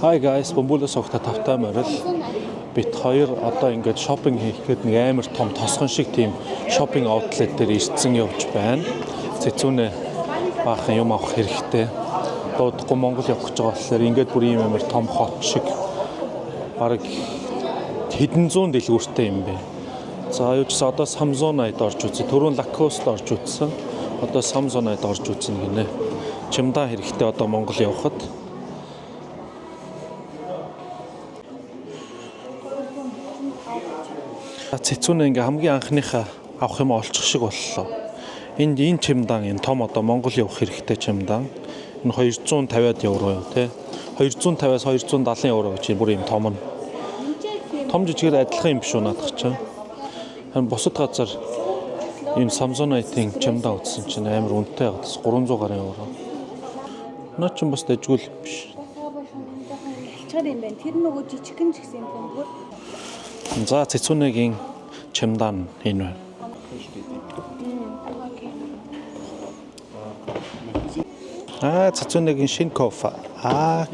Hi guys, Бөмбөлөөс огта тавтай морил. Бид хоёр одоо ингээд шопинг хийх гээд нэг амар том тосгон шиг тийм шопинг аутлет дээр ирсэн явж байна. Цэцүүнээ баахан юм авах хэрэгтэй. Дуудахгүй Монгол явах гэж байгаа болохоор ингээд бүр ийм амар том хот шиг бараг хэдэн зуун дэлгүүртэй юм бэ. За юу ч гэсэн одоо Samsonite орж үзье. Түрүүн Lacoste орж үзсэн. Одоо Samsonite орж үзнэ гинэ. Чимдаа хэрэгтэй одоо Монгол явхад. Цэцүүнээ ингээ хамгийн анхныхаа авах юм олчих шиг боллоо. Энд энэ чимдан энэ том одоо Монгол явах хэрэгтэй чимдан. Энэ 250-ад евро юу те. 250-аас 270 евро гэж бүр юм том нь. Том жижигээр адилхан юм биш үү наадах чинь. Харин бусад газар ийм Samsonite-ийн чимдан утсан чинь амар үнэтэй байгаа. 300 гаруй евро. Наа чинь бас дажгүй л юм биш. Алчгаар юм байна. Тэр нөгөө жижигхэн ч гэсэн юм бөмбөр. За цэцүүнэгийн чимдан энэ байна. Аа, цэцүүнэгийн шинэ кофе. Аа,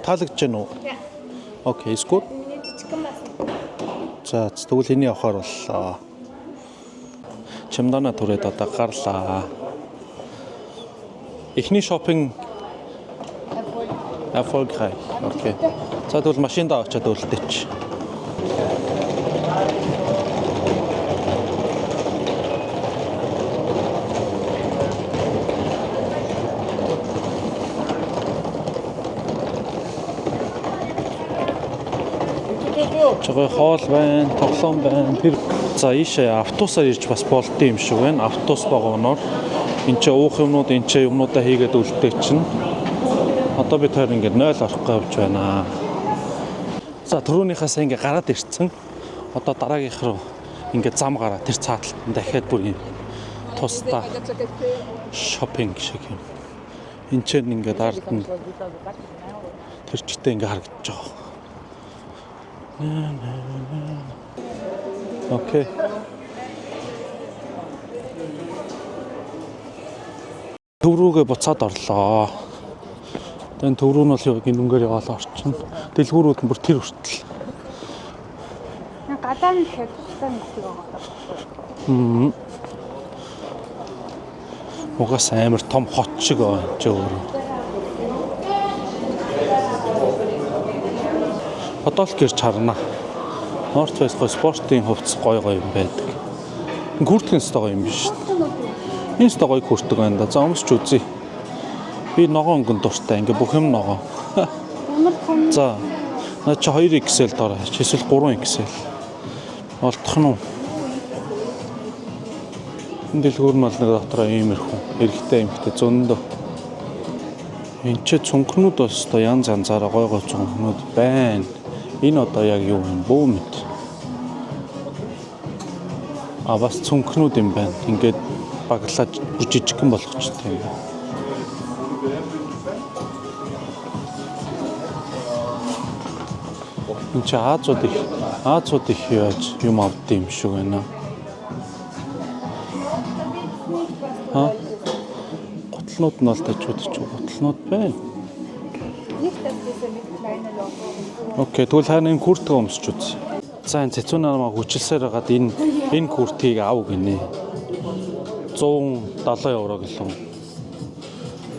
таалагдж байна уу? Okay, is good. Миний жижигхэн бас. За, тэгвэл энийг авахар боллоо. Чемдана түрээд одоо гарлаа. Эхний шопинг erfolgreich. Okay. За, тэгвэл машинд очиод үлдээч. Жогой хоол байна, тоглоом байна. Тэр за ийшээ автобусаар ирж бас болдсон юм шиг байна. Автобус вагоноор энэ ч уух юмнууд, энэ ч юмнуудаа хийгээд үлдээ чинь. Одоо бид хоёр ингээд 0 орохгүй явж байна. За түрүүнийхээс ингээд гараад ирцэн. Одоо дараагийнх руу ингээд зам гараа тэр цааталт нь дахиад бүр юм тусдаа шопинг шиг юм. Энд ч ингээд ард нь тэр чигтээ ингээд харагдаж байгаа. Okay. Төв рүүгээ буцаад орлоо. Одоо энэ төв рүү нь бол яг энэ үнгээр яваал орчин. Дэлгүүрүүд нь бүр тэр хүртэл. Гадаа нь ихэд тусдаа нэгдэг байгаа. Угаас амар том хот шиг байна чи өөрөө. Подолк ирж харна. North Face гоё спортын хувцас гоё гоё юм байдаг. Күртгэн өстой гоё юм биш. Энэ өстой гоё күртэг байна да. За өмсч үзье. Би ногоон өнгөн дуртай. Ингээ бүх юм ногоон. Ямар том За. Наа чи 2 XL дорой. Чи эсвэл 3 XL. Олдох нь уу? Энэ дэлгүүр нь бол нэг дотроо иймэрхүү. Эрэгтэй эмэгтэй зөндөө. Энд чи цүнхнүүд бас өстой янз янзаараа гой гой цүнхнүүд байна. Энэ одоо яг юу юм бүү мэд. А бас цүнхнүүд юм байна. Ингээд баглаад бүр жижигхэн болгочтой юм байна. Энд чи Азууд их яаж юм авд юм шиг байна. Ха? Гутлнууд нь бол тажууд ч гутлнууд байна. нэг тасдсан нэг kleine logo. Okay, тэгвэл хаана энэ куртка өмсч үз. За энэ цэцүүн намаа хүчилсээр хагаад энэ куртгийг ав гинэ. 170 евро гэлээ.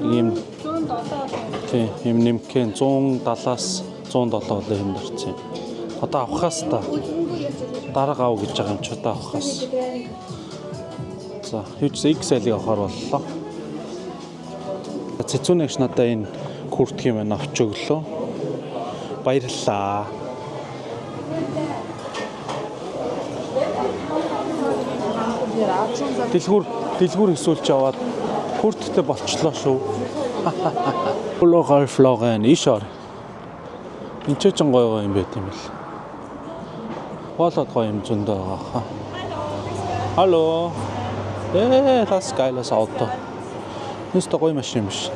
Ийм 107 тий, ийм нэмхэн 170-аас 107 болоо юм дэрсэн. Одоо авахаас та дарга ав гэж байгаа юм чи одоо авахаас. За, юу ч XL-ийг авахар боллоо. Цэцүүнэгч надаа энэ куртк юм байна авч өглөө. Баярлалаа. Дэлгүүр өсөөлж аваад курттэй болчлоо шүү. Логар флогэн ишор. Энд ч гоё гоё юм байт юм бэл. Хоолоод гоё юм зөндөө байгаа хаа. Hallo. Das ist geiles Auto. Энэ ч гоё машин юм биш.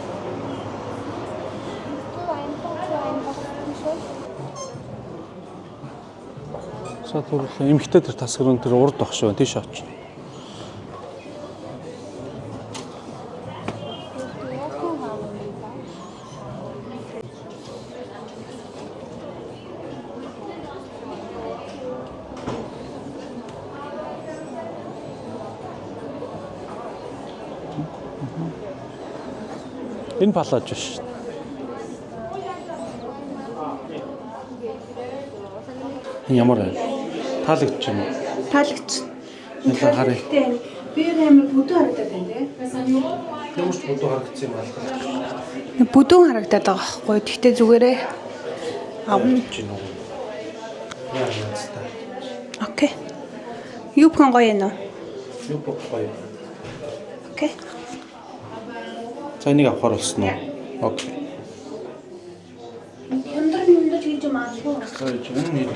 За түрлээ. Эмэгтэй тэр тасгар нь тэр урд баг шүү. Тийш очно. Энэ палаж биш. Энэ ямар вэ? Таалагдчих юм уу? Таалагч. Нэлээд харъя. Би амар бүдүүн харагдаад байна тий. Ямар ч бүдүү харагдсан юм алга. Бүдүүн харагдаад байгаа байхгүй. Гэхдээ зүгээрээ авна. Чи нүг. Яа яцтай. Okay. Юбкан гоё юм уу? Юу гоё. Okay. За, энийг авахар болсон уу? Okay. Хямдар юмдар хийж магадгүй. За, үнэ нийт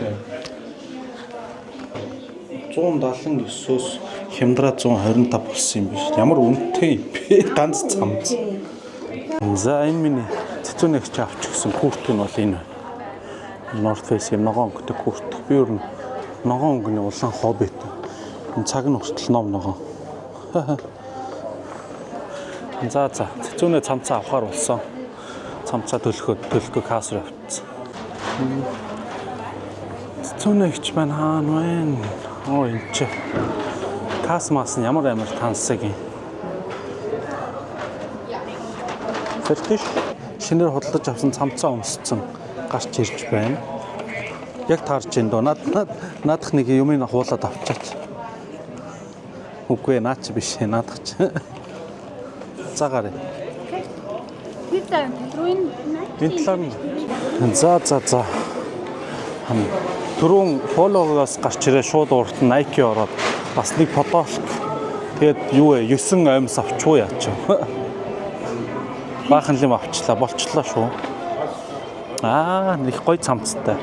179-өөс хямдраа 125 болсон юм биш. Ямар үнэтэй юм бэ? Ганц цамц. За, энэ миний цэцүүнэгч авч гисэн куртк нь бол энэ байна. North Face юм ногоон өнгөтэй куртк. Би ер нь ногоон өнгөний улаан хоббит. Энэ цаг нь хүртэл ном ногоон. За, цэцүүнээ цамцаа авахар болсон. Цамцаа төлөхөд төлөхөө касс руу явцсан. Цэцүүнэгч маань хаана вэ? Оо, энэ чи. Касс мас нь ямар амар тансаг юм. Фертиш шинээр худалдаж авсан цамцаа өмссөн гарч ирж байна. Яг таарч ин дөө. Над наадах нэг юмыг хуулаад авчаач. Үгүй ээ, наа чи биш ээ, наадах чи. За, гараа. Би за руу энэ Энэ талаар нь. За. Хам түрүүн Polo-гоос гарч ирээ, шууд урт нь Nike ороод бас нэг футболк. Тэгээд юу вэ? 9 оймс авчгүй яач. Баахан юм авчлаа, болчлоо шүү. Аа, нэг гоё цамцтай.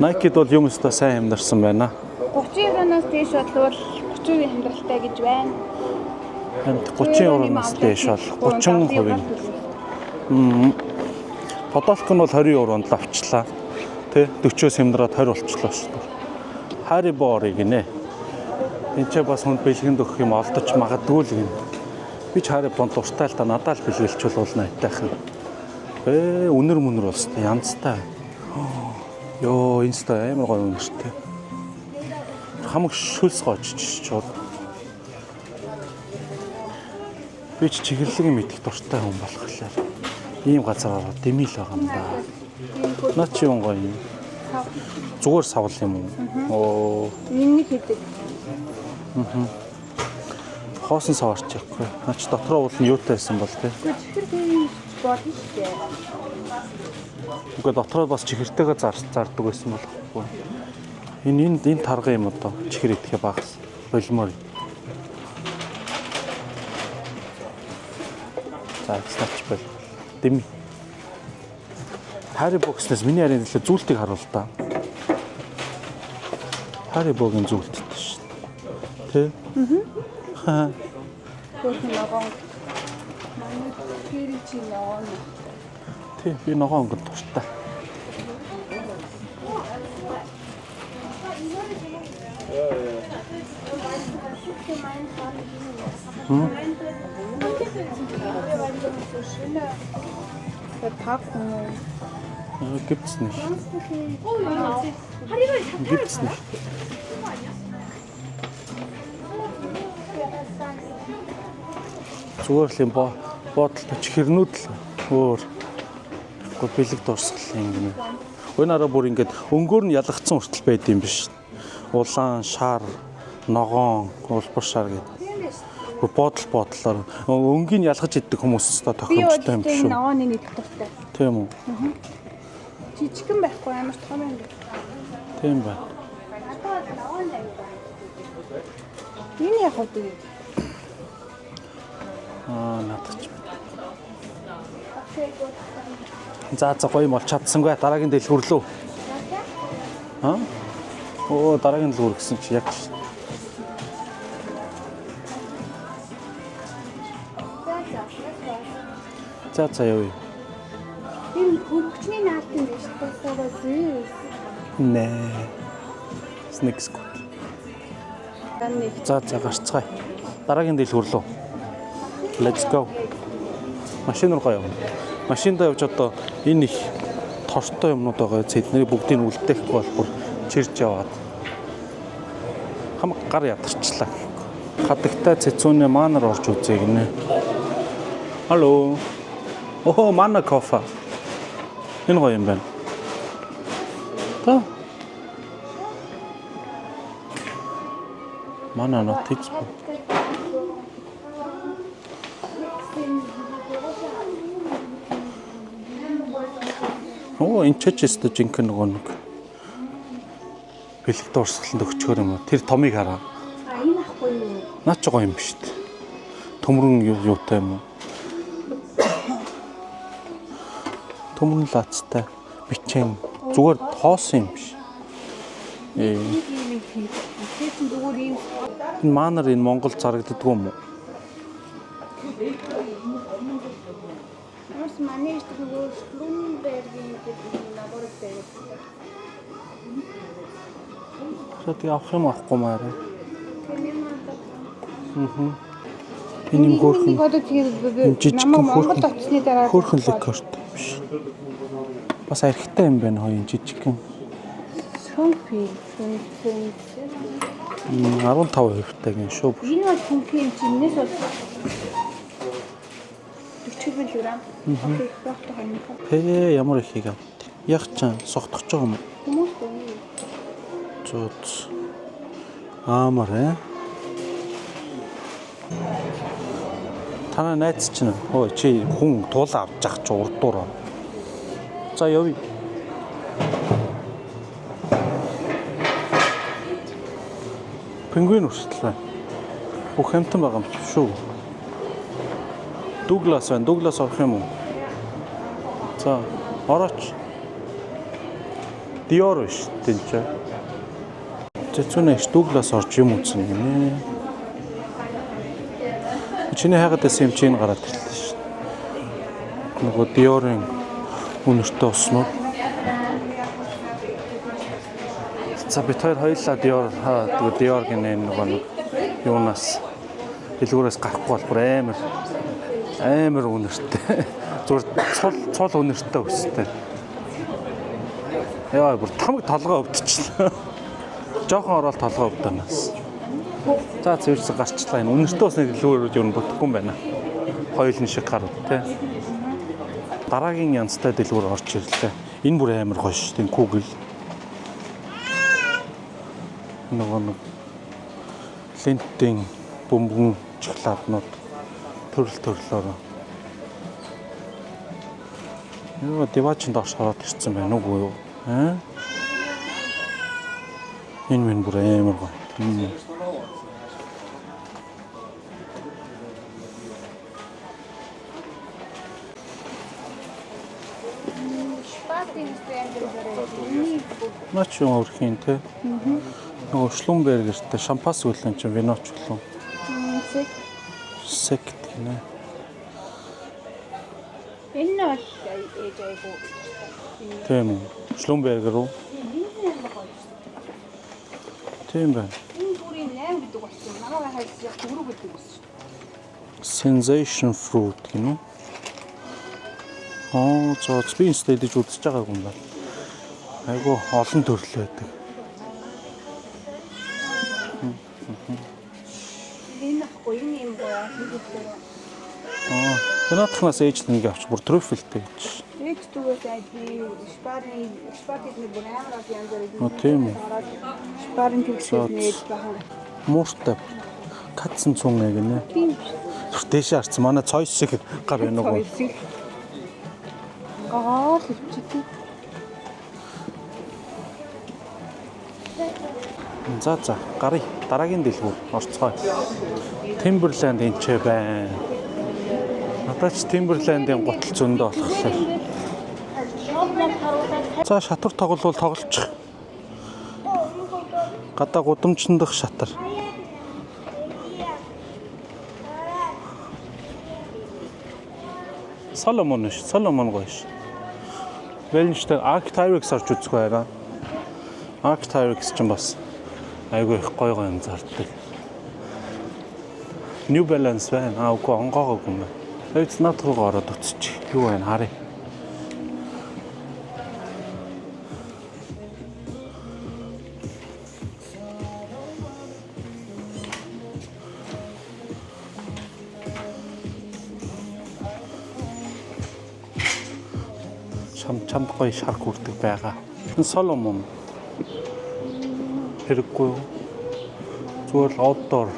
Nike-д бол юм өстой сайн амьдарсан байна. 30 евроноос дээш болвол 30% хямдралтай гэж байна. Хамт 30 евроноос дээш бол 30%. Футболк нь бол 20 евронд л авчлаа. Тэ, 40-оос хямдраад 20 болчлоо шүү дээ. Haribo-ыг гинэ. Энд ч бас хүнд бэлгэнд өгөх юм олдож магадгүй л гин. Би ч Haribo-нд дуртай л да, надад л бэлгэлчүүл бол найтайхан. Ээ, үнэр мүнэр болсон янзтай. Йоо, энэ сте амар гоё үнэртэй. Хамаг шүлс гоочж чод. Би ч чихэрлэг юм идэх дуртай хүн болохоор ийм газар ороод дэмий л байгаа юм да. Наа чи юм гоё юм. Зүгээр савл юм уу? Оо, Миний хийдэг. Хоосон сав арчихгүй. Наа чи дотроо уул нь юутай байсан бол тэ. Гэхдээ чихэр тийм болно шүү дээ. Үгүй, дотроо бас чихэртэйгээ зардаг байсан болохгүй. Энэ тарган юм одоо чихэр идэхэ багас болмоор. За, цаач бол. Дэми. Haribo гэснээс миний ярийн төлөө зүйлтийг харуул та. Haribo-гийн зүйлттэй шүү дээ. Тэ? Аа. Хөөх ногоон. Манай тэр чи ногоон. Тий, би ногоон өнгөнд дуртай. Verpackung. Gibt's nicht. Gibt's nicht. Зүгээр л юм боодолтой чихэрнүүд л өөр. Гэхдээ бэлэг дурсгал юм гинэ. Өн араа бүр ингээд өнгөөр нь ялгцсан хүртэл байд юм биш. Улаан, шар, ногоон, улбар шар гэдэг. Бүр боодол боодлоор өнгийг ялгаж иддэг хүмүүс өстой Би тохиромжтой юм бол биш үү? ногооны идэх дуртай. Тийм үү? Жижигхэн байхгүй амар том юм байна. Тийм байна. Надад бол ногоон аюу байна. Энэ яг уу. Аа, надад ч. За, гоё юм бол чадсангүй. Дараагийн дэлгүүр лүү. Аа? Оо, дараагийн дэлгүүр гэсэн чи яг ш. За, явъя. Энэ хөргөчний наалтын биш тусаа зүйс. Нэ. Snacks good. Нэг За, гарцгаая. Дараагийн дэлгүүр лүү. Let's go. Машин руу гоё явна. Машиндаа явж одоо энэ их тортой юмнууд байгаа. Тэднийг бүгдийг нь үлдээхгүй бол бүр чирж яваад хамаг гар ядарчлаа гэхгүй. Хадагтай цэцүүнээ маанар орж үзье гинэ. Алло. Охо, мана кофе. Энэ гоё юм байна. Та. Мана нотиц. Оо, энэ ч ч өстө жинхэнэ нөгөө нэг бэлэг дуурсгаланд өгчхөр юм уу? Тэр томыг хараа. А энэ ахгүй юу? Наа ч гоё юм биш үү? Төмрөн юутай юм уу? Төмрөн лаацтай бичэн зүгээр тоосон юм биш. Ээ. Нэг юм хийх. Тэр чинь зүгээр ийм Энэ маанар энэ Монгол зарагддаггүй юм уу? Ямарс манай их нөгөө Шлумбергийн гэдэг нэг набор байдаг. За тэгээ авах юм авахгүй маарэ. Тэр юм надад. Энэ юм хөөрхөн Нэг одоо тэгээд жижигхэн намайг Монголд хөөрхөн- очсны дараа хөөрхөн ликерт биш. Бас архитай юм байна хоёрын жижигхэн. Шүмпи, шүмпи. 15% таг юм шүү. Энэ бол шүмпи юм чинь энэс бол 40 мг. Окей, багтаа ханах. Пэ ямар их их авт. Яг чан согтох байгаа юм. Хүмүүс дөө. Зөө. Аамар ээ. Танаа найз чинь өө чи хүн туулаа авч явах чи урдуур. За явъя. Пингвин хүртэл байна. Бүх хэмтэн байгаа юм чи шүү. Дуглас байна. Дуглас орох юм уу? За, орооч. Диор биш тэнцээ. Зэцүүнэ их Дуглас орж юм үзнэ гинэ. Чиний хайгаад байсан юм чинь гараад ирлээ шүү. Нөгөө Диорын үнэртэй уснууд. За бид хоёр хоёулаа Диор тэгээ Диор гинэ нөгөө нэг юунаас дэлгүүрээс гарахгүй бол бүр амар амар үнэртэй. Зүгээр цул цул үнэртэй өстэй. Яа бүр тамаг толгой өвдчихлээ. Жохон ороод толгой өвдөнөөс. За цэвэрсэн гарчлаа. Энэ үнэртэй усны дэлгүүрүүд юу бүтггүй юм байна. Хоёулын шиг гарууд тий. Дараагийн янзтай дэлгүүр орж ирлээ. Энэ бүр амар гоё шүү дээ. Google. Нөгөө нэг лентийн бөмбөгөн шоколаднууд төрөл төрлөөр. Юу дивачин доош ороод ирсэн байна уу юу? Аа? Энэ мэн бүр амар гоё. Шпатын стендер. Наач юм өрхийн те. Нөгөө Шлумбергертэй шампас үлэн чинь виноч үлэн. Сек. Сект гинэ. Энэ нь бол ээж айгу. Тийм үү. Шлумбергер үү? Энэ амар гоё шүү. Тийм байна. Энэ бүрийн 8 гэдэг болсон. Намайг хайж яг 4 гэдэг байсан шүү. Sensation fruit гинэ. Аа, зоо би инст идэж үзэж байгаагүй юм байна. Айгу олон төрөл байдаг. Энэ ахгүй энэ юм гоё. Нэг их. Аа, наадхнаас ээж нэг авч бүр трюфелтэй гэж. Ээж зүгээс айд би шпарын шпат гэдэг бүр амар олон янз бүрийн. Оо, тийм үү. Шпарын төгсгөл нээж бахан. Мууртай. Катсан цүнгэ гинэ. Тийм биш. Түр дээшээ харсан манай цойс шиг гар байна уу? Цойсыг. Гаал өвчтэй. За за гарыг дараагийн дэлгүүр орцгоё. Timberland энэ ч байна. Надад ч Timberland-ийн гутал зөндөө болохоор. За шатар тоглол тоглолчих. Гадаа гудамжинд дах шатар. Соломон ш, Соломон гоё ш. Велнштэй Arc'teryx орж үзэх байраа. Arc'teryx ч бас айгүй их гоё гоё юм зардаг. New Balance байна. Аа үгүй онгоогоогүй юм байна. Эвд над руугаа ороод үтсчих. Юу байна харъя. Чам чамд гоё шар күрдэг байгаа. Энэ Salomon хэрэггүй юу? Зүгээр л outdoor.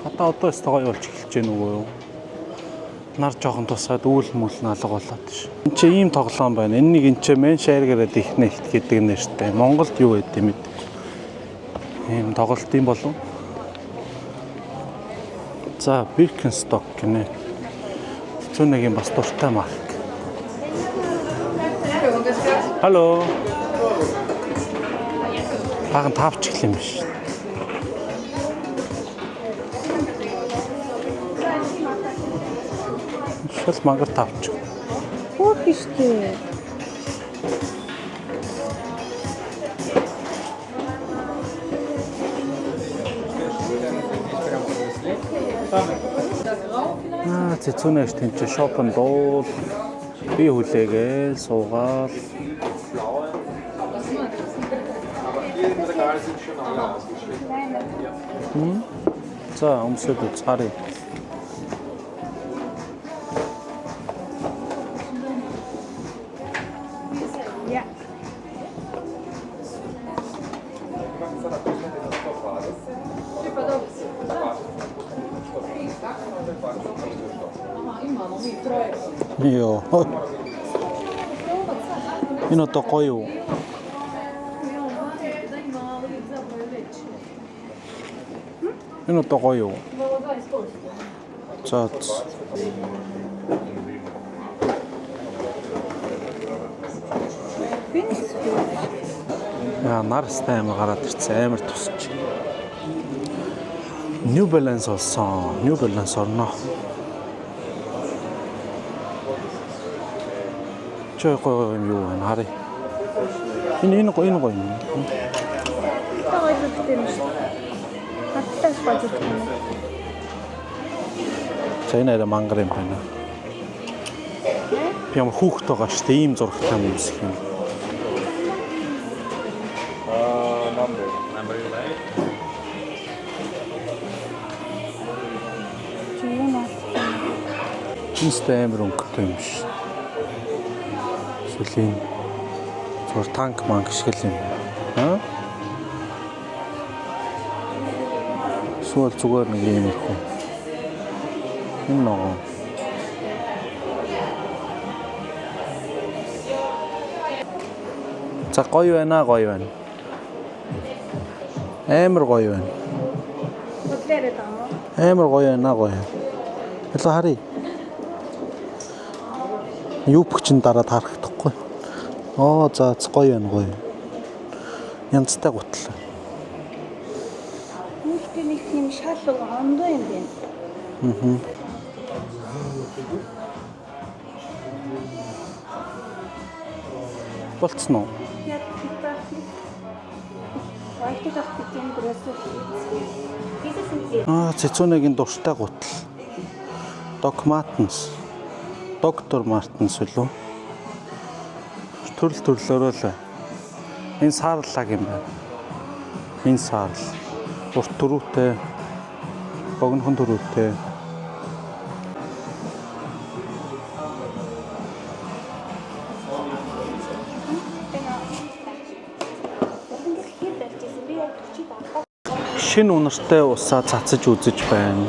Одоо одоо өстө гоё болж эхэлж гэнэ үгүй юу? Нар жоохон тусаад үүл мүл нь алга болоод ш. Энд чи ийм тоглоом байна. Энэ нэг энэ чи мен шааргараад ихнэ ихт гэдэг нэртэй. Монголд юу гэдэг юм бэ? Ийм тоглолт юм болов. За, Birkenstock гинэ. Цэцүүнэгийн бас дуртай марк. Халло. Баахан таавч гэх юм биш. Шал мангар таавч. Хөөх штэ. Аа, цэцүүнээс тэнцээ шопонд дуул би хүлээгээл суугаал. За, өмсөд үз харъя. Яа. Йоо. Энэ одоо гоё юу? Энэ одоо гоё юу? За. Яа, нар стай амар гараад ирсэн. Амар тусч. New Balance олсон. New Balance орно. Чи гоё гоё юм юу вэ? Харъя. Энэ энэ гоё энэ гоё юм. Та гоё зүгтэй юм шүү. Хаттай гоё зүгтэй юм. За энэ арай мангар юм байна. Би ямар хүүхэд байгаа шүү дээ. Ийм зурагтай юм өмсөх юм. Number. Number you like? Чи юм аа. Жинстэй амар өнгөтэй юм биш. Эсвэл энэ зүгээр танк манк шиг л юм. Аа? Эсвэл зүгээр нэг юм ирэх үү? Энэ ногоо. За гоё байна, гоё байна. Амар гоё байна. Бодлоо яриад байгаа юм уу? Амар гоё байна, гоё. Хэлээ харъя. Юуп чин дараад харагдахгүй. Оо за гоё байна, гоё. Янзтай гутал. Үүхтэй нэг тийм шал ондоо юм байна. Болцсон уу? Яг байх. Баяртай ах битэн гроссер. Аа, цэцүүнэгийн дуртай гутал. Doc Martens. Доктор Мартенс үлээ. Төрөл төрлөөрөө л байна. Энэ саарлаг юм байна. Энэ саарл. Урт төрүүтэй. Богинохон төрүүтэй. Шинэ үнэртэй усаа цацаж үзэж байна.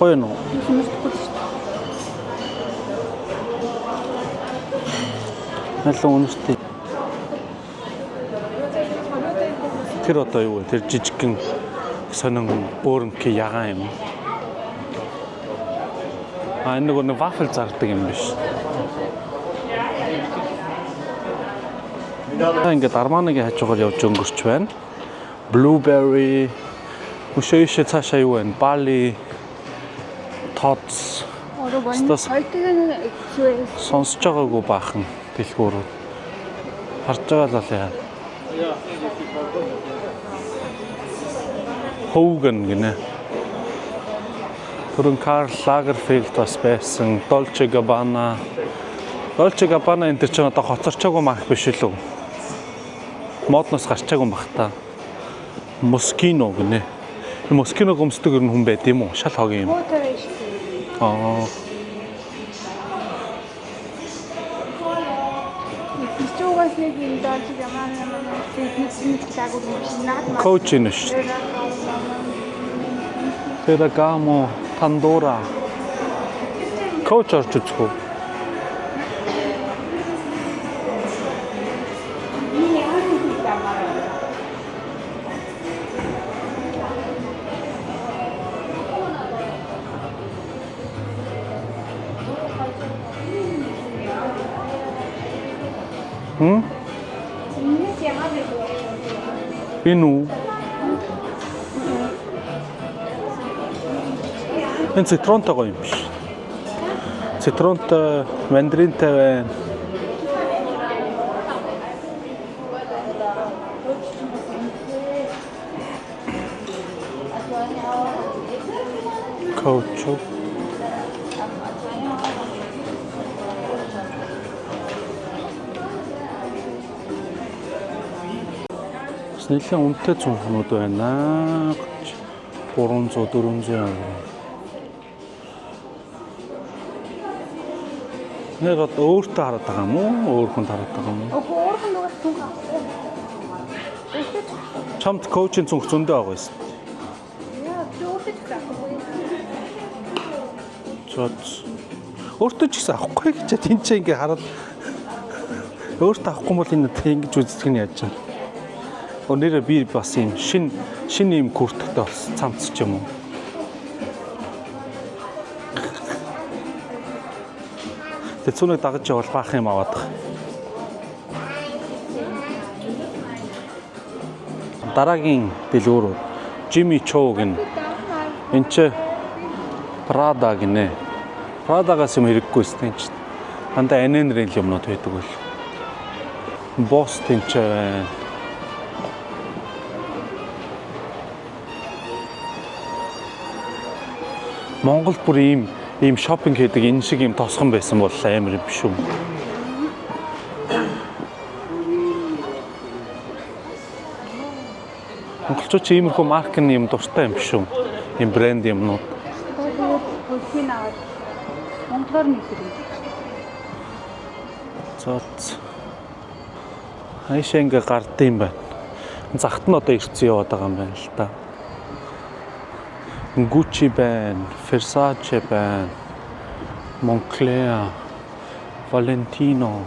Гоё нүү? Нэлээд үнэртэй. Тэр одоо юу вэ? Тэр жижигхэн сонин бөөрөнхий ягаан юм. А энэ нөгөө нэг вафл зардаг юм биш. Та ингээд Арманыгийн хажуугаар явж өнгөрч байна. Blueberry өшөө ишээ цаашаа юу вэ? Бали Tots Стас. Сонсож байгаагүй баахан дэлгүүрүүд. Харж байгаа л бол яа. Hogan гинэ. Түрэн Карл Лагерфельд бас байсан. Dolce Gabbana. Dolce Gabbana энэ төр чинь одоо хоцорчоогүй марк биш үлээ. Модноос гарчаагүй юм бах та. Moschino гинэ. Энэ Moschino өмсдөг ер нь хүн байд юм уу? Шал хогийн юм. Муутай байж шүү дээ. Аа. Би ч угаас нэг юм дооч ямар ямар нэг лагур юм шиг наад маа. Коуч энэ шүү. Ferragamo, Pandora. Коуч орж үзэх үү? Хм? Энэ үү? Энэ цитронтой гоё юм биш. Цитронтой, мандаринтай байна. Каучук. Бас нэлээд үнэтэй цүнхнүүд байна. 300 400 евро. Нэр одоо өөртөө хараад байгаа юм уу? Өөр хүнд хараад байгаа юм уу? Үгүй өөрхөн нөгөө цүнх авсан. Өөртөө ч Чамд коучийн цүнх зөндөө байгаа юм. яа би өөртөө ч авахгүй. Зооц. Өөртөө ч гэсэн авахгүй гэж тийм ч ингээ хараад өөртөө авахгүй бол энэ ингэж үздэг нь яаж вэ? Өнөөдөр би бас юм шин шин юм күртгтэй болсон цамц ч юм уу. Тэгээ цүнэг дагаж явал баах юм аваад байгаа. Дараагийн дэлгүүр Jimmy Choo гэнэ. Энд чи Prada гинэ. Prada-гаас юм хэрэггүй өстэй энэ чинь. Дандаа аненрын л юмнууд байдаг байл. Boss тэнцээ байна. Монголд бүр ийм ийм шопинг хийдэг энэ шиг ийм тосгон байсан бол амар юм биш үү? Монголчууд чи иймэрхүү маркны юм дуртай юм биш үү? Ийм брэнд юмнууд. Тэгээд хөлхийг аваад монголоор нэгдэг юм. Зооц. Хайшаа ингээ гардыг юм байна. Захт нь одоо ирсэн яваад байгаа юм байна л да. Gucci байна, Versace байна, Moncler, Valentino.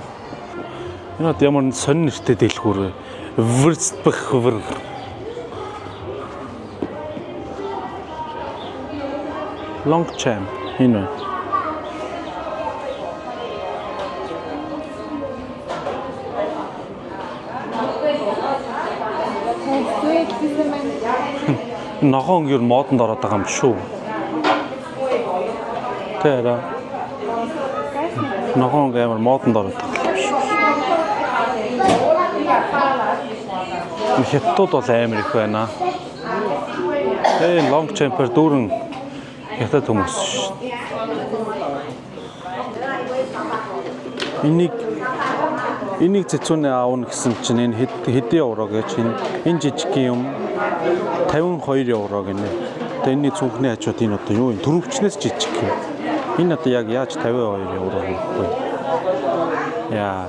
Энэ одоо ямар сонин нэртэй дэлгүүр вэ? Würzbachwer. Longchamp энэ байна. Тэгээд гэсэн маань Ногоон өнгөөр модонд ороод байгаа юм шүү. Тэ арай. Ногоон өнгө амар модонд ороод байгаа юм шүү. Хятадууд бол амар их байна. Э Longchamp-аар дүүрэн хятад хүмүүс шүү. Энийг энийг цэцүүнээ аавна гэсэн чинь энэ хэд хэдэн евро гэж энэ энэ жижиг юм 52 евро гинэ. Тэгээ энэний цүнхний хажууд энэ одоо юу юм? Төрөвчнөөс жижиг юм. Энэ одоо яг яаж 52 евро хийх вэ? Яа.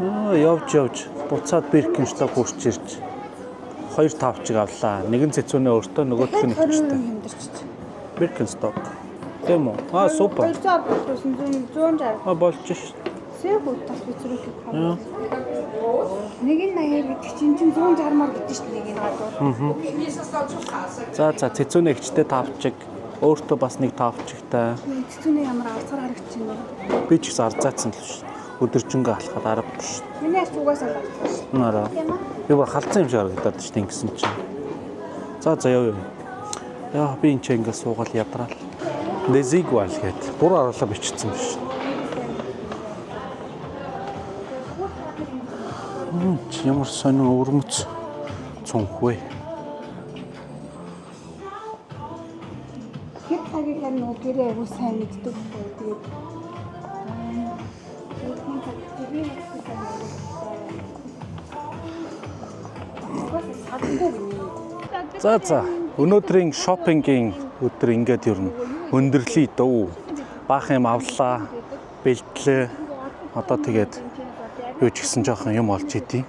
Аа явж явж буцаад Birkenstock хурч ирж хоёр тавчиг авлаа. Нэг нь цэцүүнээ өөртөө нөгөөх нь өвчтэй. хэмдэрч. Birkenstock. Тийм үү? Аа супер. 200 160. А болж ш. Сэв тас би зүрх хав. Нэг нь 80 гэдэг чинь чинь 160 мар гэдэг чинь нэг нь гадуур. За за цэцүүнээ эгчтэй тавчиг. Өөртөө бас нэг тавчигтай. Цэцүүнээ ямар авцгаар харагдчих юм бэ? Би ч гэсэн арзаацсан л ш. Өдөржингөө алхахад аргагүй ш. Миний арч угаасаа л авцгаар шин. Нараа. Тийм үү? Би бүр халдсан юм шиг харагдаад ш ингэсэн чинь. За за яв. Яа би энэ ч ингэ суугаал ядраал. Desigual гэд буруу харуулга бичсэн биш. Чи ямар сонин өвөрмөц цүнх вэ? Хэд цагийг харин нөгөө гэрээ айгуу сайн мэддэг байхгүй юу? Тэгээд би нэг цаг би нэг сайн. Амгүй гинэ. За. Өнөөдрийн shopping ийн өдөр ингээд ер нь өндөрлөе дөө. Баах юм авлаа, бэлтлээ. Одоо тэгээд юу ч гэсэн жоохон юм олж идье.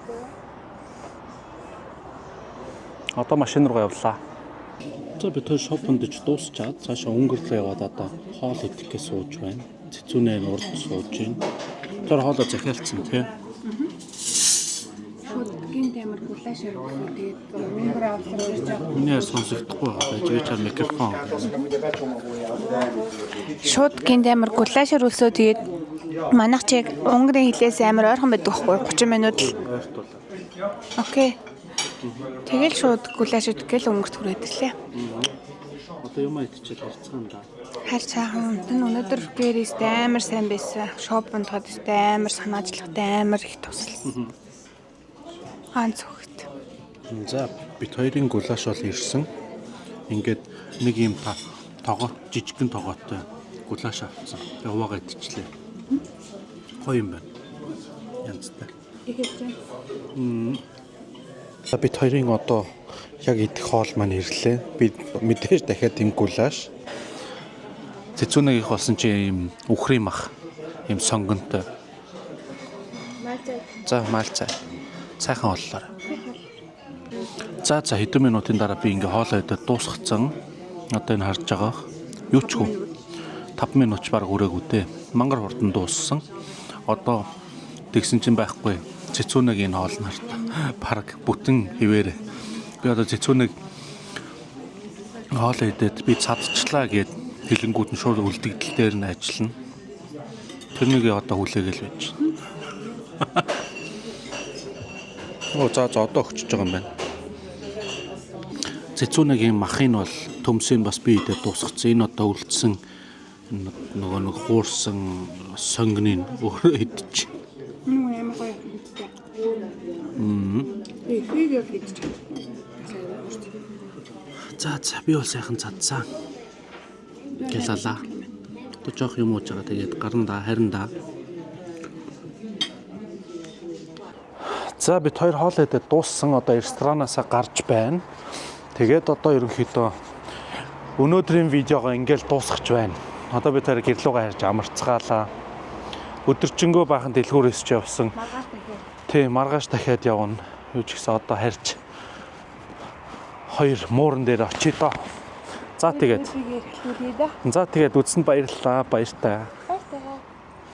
Одоо машин руу явлаа. За, бид хоёр shopping дэж дуусчаад цаашаа өнгөрлөө яваад одоо хоол идэх гэж сууж байна. Цэцүүнээ урд сууж байна. Тэр хоолоо захиалцсан, тий. Шууд гинт амар гулаш өргөсөн. Тэгээд өнгөр авсар ирж байгаа. Миний сонсогдохгүй байгаа байж би чар микрофон. Шууд гинт амар гулаш өргөсөө, тэгээд манайх чи яг Унгарын хэлээс амар ойрхон байдаг байхгүй 30 минут л. Ойртуулаа. Okay. Тэгэл шууд гулаш идэх гээл Унгарт хүрээд ирлээ. Одоо юм идчихэл харцгаан да. Харь цаахан унтан өнөөдөр гэрээстэй амар сайн байсан. Shopping тод амар санаачлагтай, амар их тусалсан. Ганц өгт. За, бид хоёрын гулаш бол ирсэн. Ингээд нэг юм та тогоот, жижигхэн тогоотой гулаш авсан. Тэгээ хуваагаа идчихлээ. Гоё юм байна. Янзтай. Ихэвч. За, бид хоёрын одоо яг идэх хоол маань ирлээ. Би мэдээж дахиад юм гулаш. Цэцүүнэгийнх болсон чи юм үхрийн мах юм сонгонтой. За, маалцай. Сайхан боллоо. За, хэдэн минутын дараа би ингээ хоолоо идээд дуусгацсан. Одоо энэ харж байгаа. Юу ч хүү. 5 минут ч баг хүрээгүй дээ. Мангар хурдан дууссан. Одоо тэгсэн чинь байхгүй. Цэцүүнэг энэ хоол нарт бараг бүтэн хിവэр. Би одоо цэцүүнэг хоолоо идээд би цадчлаа гэд хэлэнгүүд нь шууд үлдэгдэл дээр нь ажиллана. Тэрнийг одоо хүлээгээл байж байна. Оо, за, одоо өгчөж байгаа юм байна. Цэцүүнэгийн махыг бол төмсийг бас би идээд дуусгацсан. Энэ одоо үлдсэн нөгөө нэг хуурсан сонгоныг өөрөө идчих. Нүг амар гоё иддэг. Ихийг яг идчих. За, би бол сайхан цадсан. Гялалаа. Одоо жоох юм ууж байгаа. Тэгээд гарна да, харин да. За, бид хоёр хоол идээд дууссан. Одоо ресторанаасаа гарч байна. Тэгээд одоо ерөнхийдөө өнөөдрийн видеогоо ингээл дуусгах байна. Одоо бид хоёр гэр лүүгээ харж амарцгаалаа. Өдөржингөө баахан дэлгүүр өсч явсан. Маргааш дахиад. Тий, маргааш дахиад явна. Юу ч гэсэн одоо харьж хоёр мууран дээр очие доо. За, тэгээд Эхлүүлье дээ. За, тэгээд үзсэнд баярлалаа. Баяртай.